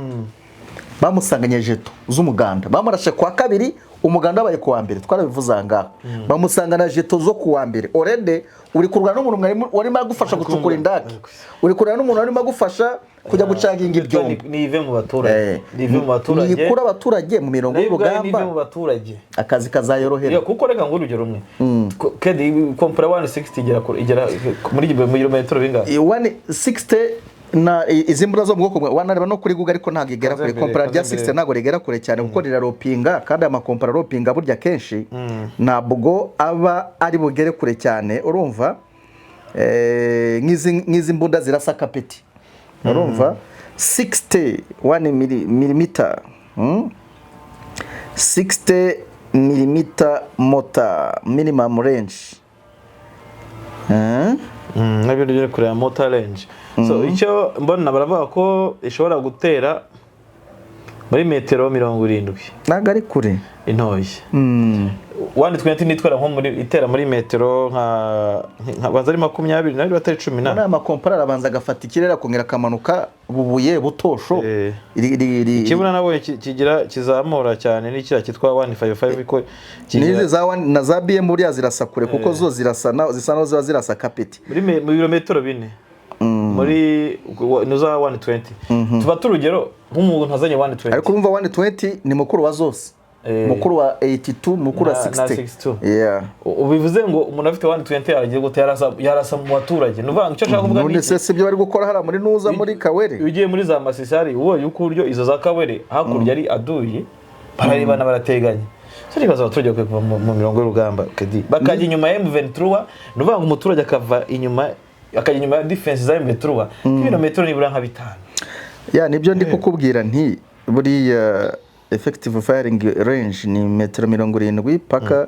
bamusanganye jeto z'umuganda, bamurashe kuwa kabiri, umuganda wabaye kuwa mbere, twarabivuze aha ngaha. Bamusanga na jeto zo kuwa mbere. Already uri kurwana n'umuntu warimo agufasha gucukura indake, uri kurwana n'umuntu warimo agufasha kujya gucaginga ibyombo. Nive mu baturage, nive mu baturage. Nikura abaturage mu mirongo Nayo ubwayo nive mu y'urugamba, baturage, akazi kazayorohera. Kuko reka ngo urugero rumwe. Kedi kompara 160 igera igera muri mu birometero bingahe? 160 na izi mbunda zo mu bwoko bwa wanareba no kuri Google, ariko ntabwo igera kure. Kaze mbere, Kompara rya kaze 60 mbere. ntabwo rigera kure cyane kuko riraropinga, kandi aya makompara aropinga burya kenshi ntabwo aba ari bugere kure cyane. Urumva, nk'izi mbunda zirasa kapeti, urumva 61 milimita, 60 milimita mortar minimum range. Nabyo ryo kureba mortar range. So icyo mbona, baravuga ko ishobora gutera muri metero 70. Ntabwo ari kure. Intoya 120 nitwara nko muri itera muri metero nka banza ari 20 nayo batari cumi Muri na aya makompara arabanza agafata ikirere, akongera akamanuka Bubuye, Butosho. Ikibura nabonye kigira kizamura cyane ni kiriya cyitwa 155 ko kigira N'izi za na za BM buriya zirasa kure, kuko zo zirasa zisa naho ziba zirasa kapeti. Mu birometero 4 muri nuza 120. Tuba turugero nk'umuntu azanye 120. Ariko urumva 120 ni mukuru wa zose, mukuru wa 82, mukuru wa Na 60. 62. Yeah. Ubivuze ngo umuntu afite 120 yaragiye gute? Yarasa mu baturage. Ni ukuvuga ngo icyo nshaka kuvuga ni None se si byo bari gukora hariya muri nuza muri Kawere? Iyo ugiye muri za Masisi hari ubonye uko uburyo izo za Kawere hakurya ari Aduyi, bararebana, barateganye. So nibaza, abaturage bakwiye kuva mu mirongo y'urugamba kedi bakajya inyuma ya M23. Ni ukuvuga ngo umuturage akava inyuma, akajya inyuma ya defense za M23 ibirometero nibura nka 5. Ya, nibyo ndi kukubwira nti buriya effective firing range ni metero 70 paka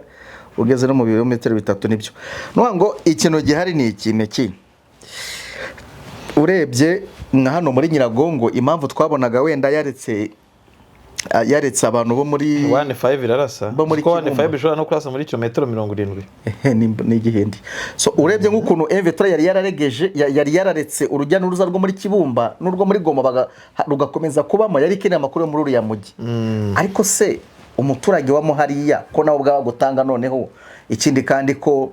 ugeze no mu birometero 3. Nibyo nuvuga ngo ikintu gihari ni iki meki. Urebye nka hano muri Nyiragongo, impamvu twabonaga wenda yaretse abantu bo muri 1.5 irarasa Bo muri kuko Kibumba. 1.5 ishobora no kurasa muri kilometero 70. Ehe, ni igihindi. So urebye nk'ukuntu M23 yari yararegeje, yari yararetse urujya n'uruza rwo muri Kibumba n'urwo muri Goma, rugakomeza kubamo, yari ikeneye amakuru yo muri uriya mujyi. Ariko se umuturage wa hariya ko nawe ubwawe gutanga? Noneho ikindi kandi, ko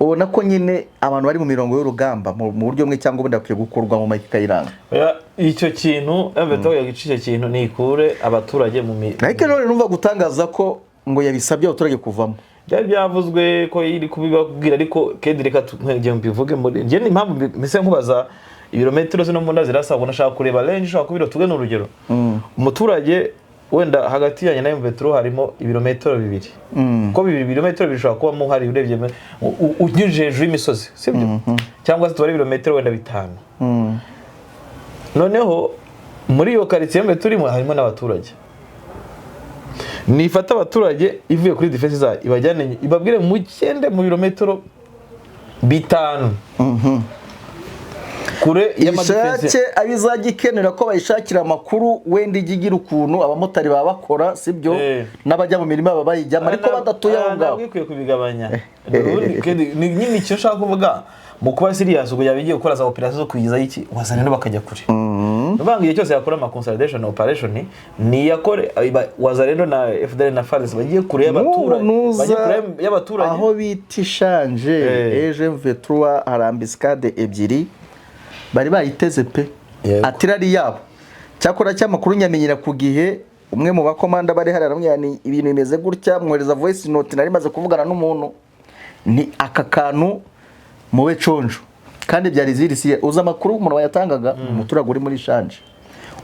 ubona ko nyine abantu bari mu mirongo y'urugamba mu buryo bumwe cyangwa ubundi bakwiye gukurwa mu Mike Kayiranga. Oya, icyo kintu M23 yagica, icyo kintu ni ikure abaturage mu Ariko none numva gutangaza ko ngo yabisabye abaturage kuvamo. Byari byavuzwe ko iri kubibabwira, ariko kendi reka ngiye mbivuge muri njye ni impamvu mpise nkubaza ibirometero zino mbunda zirasa. Ubona ashaka kureba range ishobora kubiro. Tuge n'urugero, umuturage wenda hagati yanjye na M23 harimo ibirometero 2, kuko ibirometero 2 bishobora kuba hari urebye unyujije hejuru y'imisozi, sibyo? Cyangwa se tubare ibirometero wenda 5. Noneho muri iyo karitsiye mbe turimo harimo n'abaturage, nifata abaturage ivuye kuri defense zayo ibajyane, ibabwire mugende mu birometero 5 kure y'amadefense. Ishake abizajya ikenera ko bayishakira amakuru, wenda ijya igira ukuntu abamotari baba bakora, sibyo? N'abajya mu mirima baba bayijyamo, ariko badatuye aho ngaho. Ntabwo ikwiye kubigabanya. Ubundi ni nyine icyo nshaka kuvuga mu kuba serious, ubwo yaba igiye gukora za operation zo kuyigezaho iki wazana bakajya kure. Ni ukuvuga ngo igihe cyose yakora ama consolidation operation niyakore Wazalendo na FDLR na FARDC bagiye kure y'abaturage, Nuza bagiye kure y'abaturage. Aho bita Ishanje, ejo M23 hari embuscade ebyiri bari bayiteze pe. Artillery yabo cyakora cy'amakuru nyamenyera ku gihe, umwe mu bakomanda bari hariya aramubwira ni ibintu bimeze gutya, mwohereza voice note, nari maze kuvugana n'umuntu ni aka kantu mube conjo, kandi byari zirisiye uza amakuru umuntu wayatangaga, umuturage uri muri Shanje.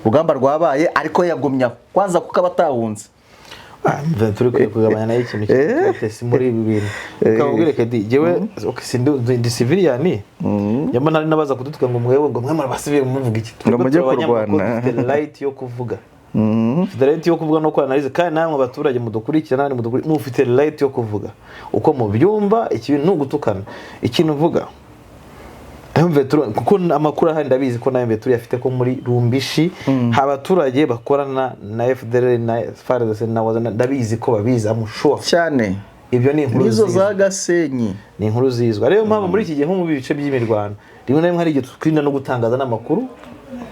Urugamba rwabaye, ariko yagumye aho kwanza kuko aba atahunze. Turi kwiye kugabanya nayo ikintu cy'ubutesi muri ibi bintu. Ukabwire kedi jewe okay, sindi ndi civilian, nyamara nari nabaza kudutuka ngo mwewe ngo mwe muri abasivili muvuga iki? Ngo mujye Twebwe turi abanyamakuru, kurwana. dufite right yo kuvuga. Mufite right yo kuvuga no kwanalize, kandi namwe abaturage mudukurikira n'abandi mudukurikira mufite right yo kuvuga uko mubyumva. Ikintu ni ugutukana, ikintu uvuga M23, kuko amakuru ahari ndabizi ko na M23 afite ko muri Rumbishi abaturage bakorana na FDLR na FARDC na Wazana, ndabizi ko babizi, I'm sure. Cyane. Ibyo ni inkuru nizo zizwi. za Gasenyi. Ni inkuru zizwi. Ariyo mpamvu muri iki gihe, nko mu bice by'imirwano, rimwe na rimwe hari igihe twirinda no gutangaza n'amakuru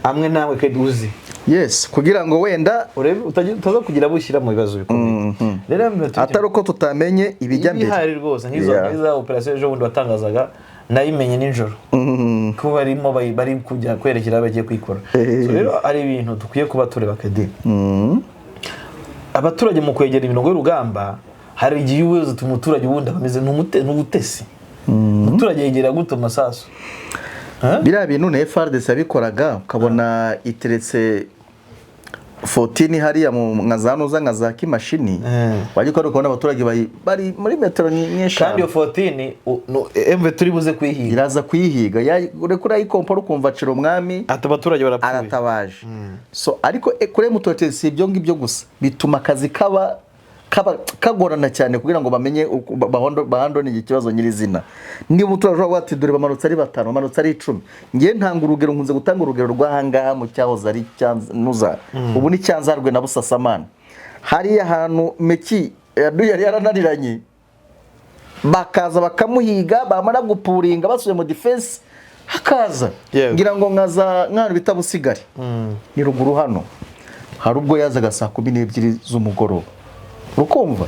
amwe n'amwe kandi uzi Yes, kugira ngo wenda urebe utaza kugira abo ushyira mu bibazo bikomeye. Rero M23 atari uko tutamenye ibijya mbere. Ibihari rwose nk'izo nk'iza operasiyo ejo bundi watangazaga, nayimenye nijoro ko barimo bari kujya kwerekera aho bagiye kuyikora. So rero hari ibintu dukwiye kuba tureba kedi abaturage mu kwegera imirongo y'urugamba. Hari igihe ubuyobozi utuma umuturage ubundi aba ameze n'ubutesi. Umuturage yegera gute amasasu? Biriya bintu na FARDC yabikoraga, ukabona iteretse 14 hariya mu nka za nuza nka za kimashini, wajya ukora ukabona abaturage bari muri metero Kandi iyo nk'eshanu. 14 MV turi buze kuyihiga. Iraza kuyihiga, ureka urayikompora ukumva acira umwami ati abaturage barapfuye. Aratabaje. So ariko kuri M23 si ibyo ngibyo gusa, bituma akazi kaba kagorana cyane kugira ngo bamenye uko bahandone iki kibazo nyirizina. Niba umuturage ushobora kuvuga ati dore bamanutse ari batanu, bamanutse ari 10, ngiye ntanga urugero, nkunze gutanga urugero rw'ahangaha mu cyahoze ari Cyanza, ubu ni Cyanzarwe na Busasamana, hariya hantu Meki yari yarananiranye, bakaza bakamuhiga, bamara gupuringa basubiye mu defense hakaza ngira ngo nkaza nk'ahantu bita Busigari, ni ruguru hano, hari ubwo yazaga saa 12 z'umugoroba, urukumva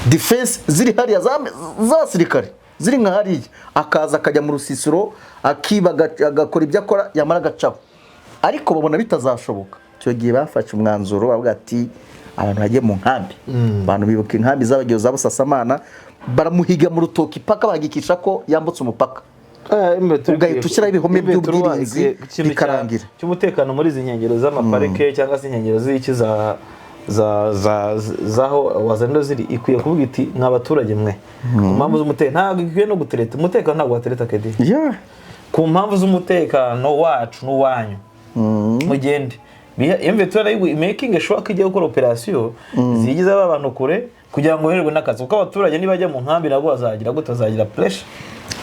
defense ziri hariya z'abasirikare ziri nka hariya, akaza akajya mu rusisiro akiba, agakora ibyo akora, yamara agacaho. Ariko babona bitazashoboka. Icyo gihe bafashe umwanzuro bavuga ati abantu bagiye mu nkambi, abantu bibuka inkambi z'abagiye za Busasamana, baramuhiga mu rutoki paka bahagikisha ko yambutse umupaka. Ugahita ushyiraho ibihome by'ubwirinzi bikarangira. Cy'umutekano muri izi nkengero z'amaparike cyangwa se inkengero z'iki za za za zaho wazendo ziri, ikwiye kuvuga iti mwa baturage mwe, ku mpamvu z'umutekano ntabwo ikwiye no gutereta umutekano, ntabwo watereta kedi ku mpamvu z'umutekano wacu n'uwanyu mugende. M23 nayo making sure ko igiye gukora operasiyo zigize aba bantu kure kugira ngo herwe n'akazi, kuko abaturage nibajya mu nkambi nabwo bazagira gute? Bazagira pressure.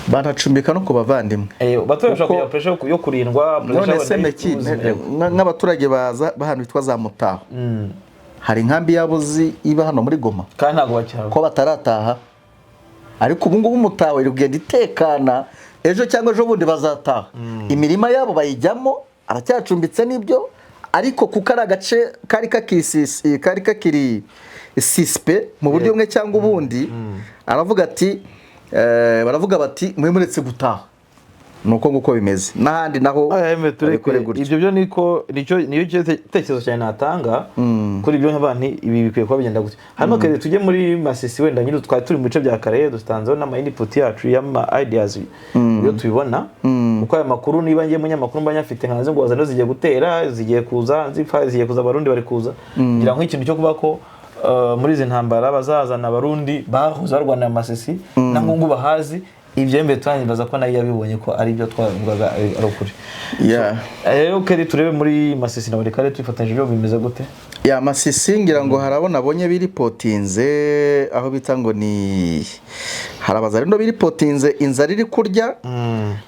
Banacumbika no ku bavandimwe. Abaturage bashobora kugira pressure yo kurindwa, pressure None se wenda Meki, y'ubuzima. nk'abaturage baza bahantu bitwa za Mutaho, hari inkambi y'abuzi iba hano muri Goma Kandi ntabwo bakihaba. ko batarataha, ariko ubu ngubu Mutaho iri kugenda itekana, ejo cyangwa ejo bundi bazataha, imirima yabo bayijyamo, aracyacumbitse n'ibyo, ariko kuko ari agace kari kakiri kari kakiri sispe mu buryo bumwe cyangwa ubundi, aravuga ati baravuga bati mwe muretse gutaha, ni uko nguko bimeze n'ahandi naho Aya, M23 babikore gutyo. Ibyo byo niko nicyo niyo gitekerezo cyane natanga kuri ibyo, nk'abantu ibi bikwiye kuba bigenda gutya. Hanyuma kare tujye muri Masisi, wenda nyine twari turi mu bice bya kare, dutanzeho n'ama input yacu y'ama ideas iyo tubibona, kuko aya makuru niba ngiye munyamakuru mba nyafite nkanze ngo wazano zigiye gutera, zigiye kuza, zipfa zigiye kuza, abarundi bari kuza, ngira ngo nk'ikintu cyo kuba ko muri izi ntambara bazazana abarundi bahoze barwanira Masisi na ngungu bahazi ibyo, mbe turangiza ko nayo yabibonye ko ari ibyo twavugaga ari ukuri. Rero kare turebe muri Masisi na buri kare twifatanyije, ibyo bimeze gute? Ya Masisi ngira ngo harabona abonye biripotinze aho bita ngo ni hari abazarendo biripotinze inzara iri kurya,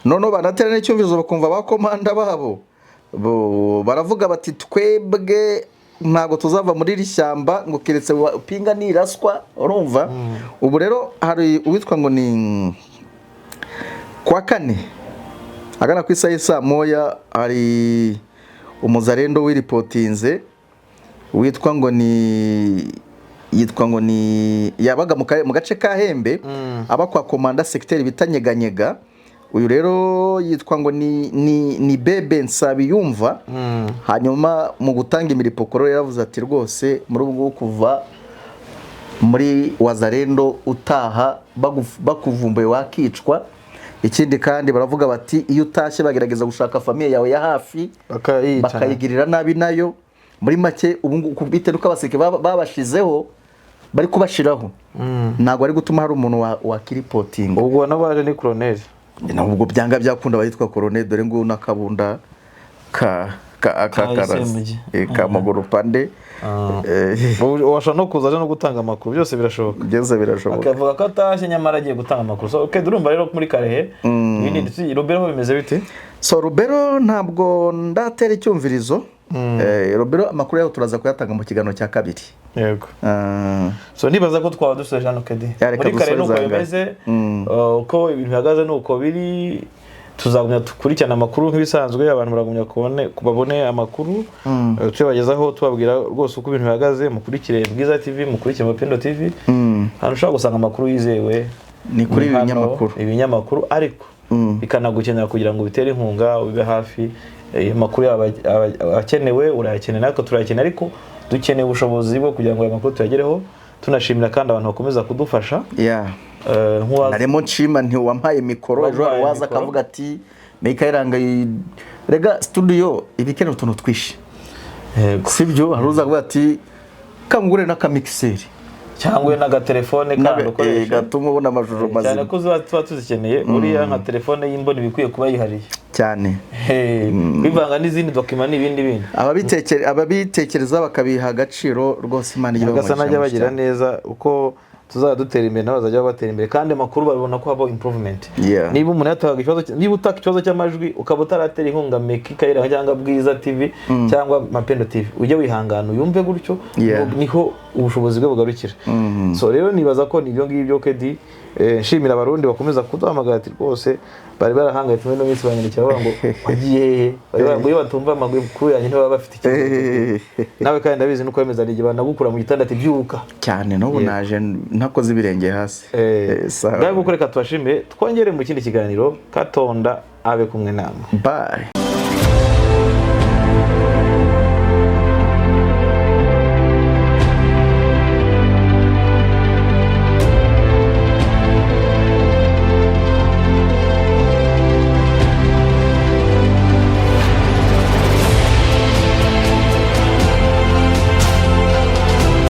noneho banatera n'icyumvirizo bakumva ba komanda babo baravuga bati twebwe ntabwo tuzava muri iri shyamba ngo keretse pinga niraswa, urumva. Ubu rero hari uwitwa ngo ni kwa kane agana ku isaha y'i moya, hari umuzarendo wiripotinze witwa ngo ni yitwa ngo ni yabaga mu gace ka Hembe, aba kwa komanda secteur bita Nyeganyega. Uyu rero yitwa ngo ni Bebe Nsabiyumva. Hanyuma mu gutanga imiripokoro yaravuze ati rwose muri ubu ngubu kuva muri wazarendo utaha bakuvumbuye wakicwa. Ikindi kandi baravuga bati iyo utashye bagerageza gushaka famiye yawe ya hafi bakayigirira nabi nayo. Muri make ubu ngubu bitewe n'uko abasirikare babashizeho bari kubashiraho, ntabwo ari gutuma hari umuntu wakiripotinga. Ubwo nabo baje ni colonel. Ubwo byanga byakunda bayitwa colonel, dore ngo n'akabunda ka Karazi. SMG. Ka Mugurupande. Washobora no kuza aje no gutanga amakuru, byose birashoboka. Byose birashoboka. Akavuga ko atashye nyamara agiye gutanga amakuru. So, okay, urumva rero muri Kalehe ibindi, ndetse Rubero ho bimeze bite? So Rubero ntabwo ndatera icyumvirizo. Rubero amakuru yaho turaza kuyatanga mu kiganiro cya kabiri. Yego. Ah, So nibaza ko twaba dusoje hano, kedi. Ya, reka Muri Kalehe dusoreze nuko aha ngaha. bimeze, uko ibintu bihagaze nuko biri. Tuzagumya dukurikirana amakuru nk'ibisanzwe, abantu baragumya babone amakuru. Tubagezaho, tubabwira rwose uko ibintu bihagaze. Mukurikire Bwiza TV, mukurikire Mapendo TV, ahantu ushobora gusanga amakuru yizewe. Ni kuri ibi hano, binyamakuru. Ibinyamakuru, ariko bikanagukenera kugira ngo ubitere inkunga, ube hafi. Amakuru yaba akenewe, urayakeneye, natwe turayakeneye, ariko dukeneye ubushobozi bwo kugira ngo ayo makuru tuyagereho. Tunashimira kandi abantu bakomeza kudufasha. Narimo nshima nti wampaye mikoro ejo Wampaye waza mikoro. Akavuga ati Mekayiranga, rega studio ibikeneye utuntu twinshi. Sibyo, hari uza kuvuga ati kangure n'akamixeri Cyangwa n'agatelefone kandi ukoresha gatuma ubona amashusho cyane mazima. Ko tuba tuzikeneye. Buriya nka telefone y'imboni iba ikwiye kuba yihariye. Cyane. Kwivanga n'izindi document n'ibindi bindi. Ababitekereza bakabiha agaciro rwose, Imana ijye Agasa ibaha najya umugisha bagira cyane. neza. Uko tuzajya dutera imbere, nabo bazajya batera imbere, kandi amakuru babona ko habaho improvement. Niba umuntu yataga ikibazo, niba utaka ikibazo cy'amajwi ukaba utaratera inkunga Meki Kayiranga cyangwa Bwiza TV cyangwa Mapendo TV, ujye wihangana uyumve gutyo. Niho ubushobozi bwe bugarukira. So rero nibaza ko nibyo ngibyo, kedi. Nshimira Abarundi bakomeza kuduhamagara ati rwose bari barahangayitse muri ino minsi, banyandikira bavuga ngo wagiye hehe? Bari bavuga ngo iyo batumva amakuru yanjye ntibaba bafite ikibazo. Nawe kandi ndabizi nuko wemeza, igihe banagukura mu gitanda ati byuka. Cyane, n'ubu naje ntakoze ibirenge hasi. Sawa. Ngaho reka tubashimire, twongere mu kindi kiganiro. Katonda abe kumwe namwe. Bye.